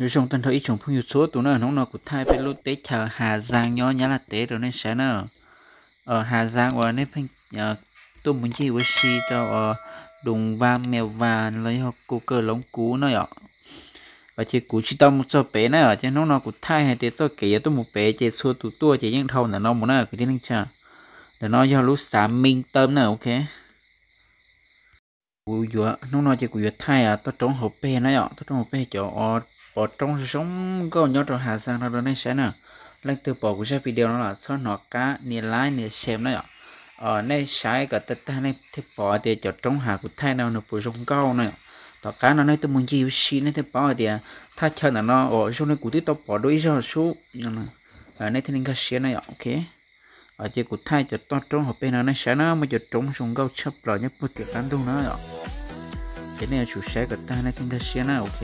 Zoo tag nrho ib tsoom phooj ywg txhua tus na, hnub no kuv thaij peb lub teb chaws Hà Giang nyob Nyab Laj teb rau nej saib na. Hà Giang uas nej pheej tuaj mus ncig ua si rau Đồng Văn, Mèo Vạc los yog Cù Cờ Lống Cú na yom. Ces kuv tsis tau mus txog pem na yom, ces hnub no kuv thaij hais tias txoj kev yuav tuaj mus pem ces txhua tus tuaj ces yeej dhau ntawm no mus na kwv tij neej tsa. Ntawm no yog lub xã Minh Tân na, ok. Kuv yuav, hnub no ces kuv yuav thaij toj roob hauv pes na yom, toj roob hauv pes cov pov roob zoo nkauj nyob rau Hà Giang no rau nej saib na. Leej twg pom kuv zaj video no los txhob hnov qab nias like nias share na yom. Nej saib kom tag tag nej thiaj pom tias cov roob hav kuv thaij no nws puas zoo nkauj na yom. Tom qab no nej tuaj mus ncig ua si nej thiaj paub hais tias thaj chaw ntawm no uas zoo li kuv twb tau pom dua ib zaug sub, nej thiaj li nkag siab na yom, ok. Ces kuv thaij cov toj roob hauv pes no nej saib na, muaj cov roob zoo nkauj tshaj plaws nyob puag tim qab ntug na yom. Ces nej yuav tsum saib kom tag nej thiaj nkag siab na, ok.